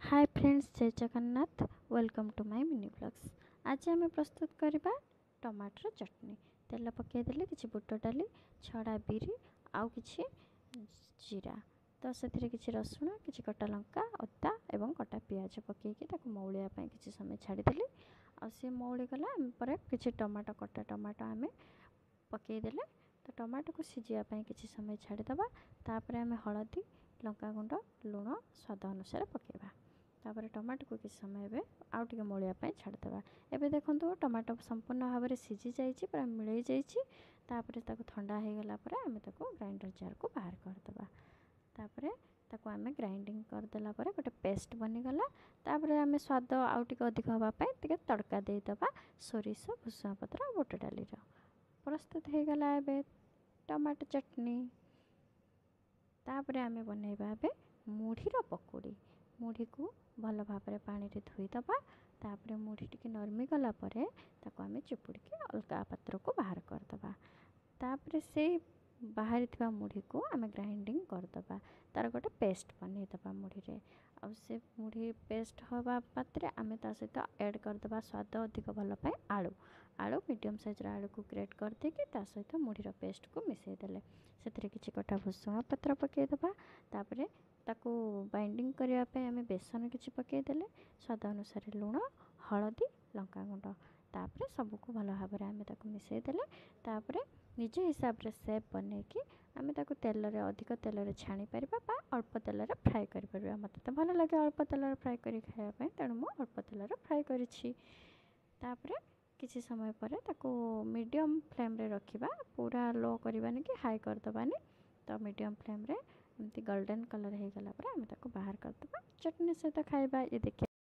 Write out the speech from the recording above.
ହାଏ friends, ଜୟ Jagannath. Welcome to my mini vlogs. ଆଜି ଆମେ ପ୍ରସ୍ତୁତ କରିବା ଟମାଟର ଚଟଣି। ତେଲ ପକାଇଦେଲେ କିଛି ବୁଟ ଡାଲି, ଛଡ଼ା ବିରି ଆଉ କିଛି ଜିରା, ତ ସେଥିରେ କିଛି ରସୁଣ, କିଛି କଟା ଲଙ୍କା, ଅଦା ଏବଂ କଟା ପିଆଜ ପକାଇକି ତାକୁ ମଉଳିବା ପାଇଁ କିଛି ସମୟ ଛାଡ଼ିଦେଲି। ଆଉ ସିଏ ମଉଳିଗଲା ପରେ କିଛି ଟମାଟୋ, କଟା ଟମାଟୋ ଆମେ ପକାଇଦେଲେ। ତ ଟମାଟୋକୁ ସିଝିବା ପାଇଁ କିଛି ସମୟ ଛାଡ଼ିଦେବା। ତାପରେ ଆମେ ହଳଦୀ, ଲଙ୍କାଗୁଣ୍ଡ, ଲୁଣ ସ୍ୱାଦ ଅନୁସାରେ ପକାଇବା। ତାପରେ ଟମାଟୋକୁ କିଛି ସମୟ ଏବେ ଆଉ ଟିକେ ମଉଳିବା ପାଇଁ ଛାଡ଼ିଦେବା। ଏବେ ଦେଖନ୍ତୁ, ଟମାଟୋ ସମ୍ପୂର୍ଣ୍ଣ ଭାବରେ ସିଝି ଯାଇଛି, ପୁରା ମିଳେଇ ଯାଇଛି। ତାପରେ ତାକୁ ଥଣ୍ଡା ହେଇଗଲା ପରେ ଆମେ ତାକୁ ଗ୍ରାଇଣ୍ଡର ଜାରକୁ ବାହାର କରିଦେବା। ତାପରେ ତାକୁ ଆମେ ଗ୍ରାଇଣ୍ଡିଙ୍ଗ କରିଦେଲା ପରେ ଗୋଟେ ପେଷ୍ଟ ବନିଗଲା। ତାପରେ ଆମେ ସ୍ୱାଦ ଆଉ ଟିକେ ଅଧିକ ହେବା ପାଇଁ ଟିକେ ତଡ଼କା ଦେଇଦେବା ସୋରିଷ, ଭୃଷୁଙ୍ଗା ପତ୍ର ଆଉ ବୁଟ ଡାଲିର। ପ୍ରସ୍ତୁତ ହେଇଗଲା ଏବେ ଟମାଟୋ ଚଟଣି। ତାପରେ ଆମେ ବନେଇବା ଏବେ ମୁଢ଼ିର ପକୁଡ଼ି। ମୁଢ଼ିକୁ ଭଲ ଭାବରେ ପାଣିରେ ଧୋଇଦେବା। ତାପରେ ମୁଢ଼ି ଟିକେ ନରମି ଗଲା ପରେ ତାକୁ ଆମେ ଚିପୁଡ଼ିକି ଅଲଗା ପାତ୍ରକୁ ବାହାର କରିଦେବା। ତାପରେ ସେଇ ବାହାରିଥିବା ମୁଢ଼ିକୁ ଆମେ ଗ୍ରାଇଣ୍ଡିଙ୍ଗ କରିଦେବା, ତା'ର ଗୋଟେ ପେଷ୍ଟ ବନେଇଦେବା ମୁଢ଼ିରେ। ଆଉ ସେ ମୁଢ଼ି ପେଷ୍ଟ ହେବା ମାତ୍ରେ ଆମେ ତା ସହିତ ଆଡ଼୍ କରିଦେବା ସ୍ୱାଦ ଅଧିକ ଭଲ ପାଇଁ ଆଳୁ। ଆଳୁ ମିଡ଼ିୟମ୍ ସାଇଜ୍ର ଆଳୁକୁ ଗ୍ରେଟ୍ କରିଦେଇକି ତା ସହିତ ମୁଢ଼ିର ପେଷ୍ଟକୁ ମିଶାଇ ଦେଲେ। ସେଥିରେ କିଛି କଟା ଭୃଷୁଙ୍ଗା ପତ୍ର ପକାଇଦେବା। ତାପରେ ତାକୁ ବାଇଣ୍ଡିଙ୍ଗ କରିବା ପାଇଁ ଆମେ ବେସନ କିଛି ପକାଇଦେଲେ, ସ୍ୱାଦ ଅନୁସାରେ ଲୁଣ, ହଳଦୀ, ଲଙ୍କାଗୁଣ୍ଡ। ତାପରେ ସବୁକୁ ଭଲ ଭାବରେ ଆମେ ତାକୁ ମିଶାଇ ଦେଲେ। ତାପରେ ନିଜ ହିସାବରେ ସେପ୍ ବନେଇକି ଆମେ ତାକୁ ତେଲରେ, ଅଧିକ ତେଲରେ ଛାଣିପାରିବା ବା ଅଳ୍ପ ତେଲରେ ଫ୍ରାଏ କରିପାରିବା। ମୋତେ ତ ଭଲ ଲାଗେ ଅଳ୍ପ ତେଲରେ ଫ୍ରାଏ କରି ଖାଇବା ପାଇଁ, ତେଣୁ ମୁଁ ଅଳ୍ପ ତେଲରେ ଫ୍ରାଏ କରିଛି। ତାପରେ କିଛି ସମୟ ପରେ ତାକୁ ମିଡ଼ିୟମ୍ ଫ୍ଲେମ୍ରେ ରଖିବା, ପୁରା ଲୋ କରିବାନି କି ହାଇ କରିଦେବାନି। ତ ମିଡ଼ିୟମ୍ ଫ୍ଲେମ୍ରେ ଏମିତି ଗୋଲ୍ଡେନ୍ କଲର୍ ହେଇଗଲା ପରେ ଆମେ ତାକୁ ବାହାର କରିଦେବା, ଚଟଣି ସହିତ ଖାଇବା। ଇଏ ଦେଖିବା।